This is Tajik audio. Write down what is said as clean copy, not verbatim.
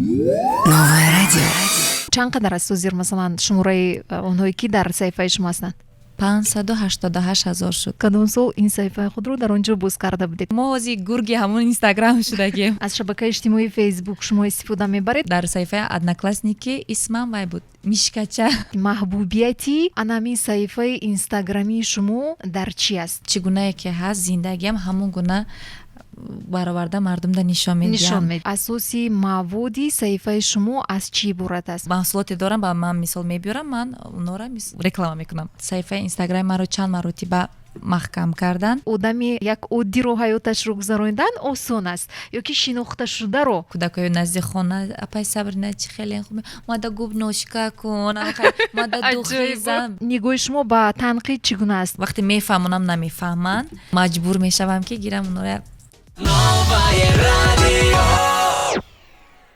Новое радио. Чанд қадар аст ҳозир, масалан, шумораи онҳое, ки дар саҳифаи шумо ҳастанд? 588 ҳазор шуд. Кадом сол ин саҳифаи худро дар он ҷо боз карда будед? Мо ҳозир гурги ҳамон Инстаграм шудагем. Аз шабакаи иҷтимоии Фейсбук шумо истифода мебаред? Дар саҳифаи Одноклассники исмам вай буд, мишкача. Маҳбубияти анамин саҳифаи инстаграмии шумо дар чӣ аст? Чӣ гунае ки ҳаст зиндагиам, ҳамон гуна бароварда мардумда нишон нишон медиҳам. Медиҳад. Асоси маводи саҳифаи шумо аз чӣ иборат аст? Маҳсулоте дорам, ба ман мисол мебиёрам, ман онора реклама мекунам. Саҳифаи Инстаграми маро чанд маротиба маҳкам карданд. Одами як оддиро ҳаёташро гузаронидан осон аст ё ки шинохташударо? Кӯдакои назди хона: «Апай Сабрина, чӣ хеле хуб, мада губношка кун, мада духи зан». Нигоҳи шумо ба танқид чӣ гуна аст? Вақте мефаҳмонам, намефаҳманд, маҷбур мешавам, ки гирам онора. Новое радио.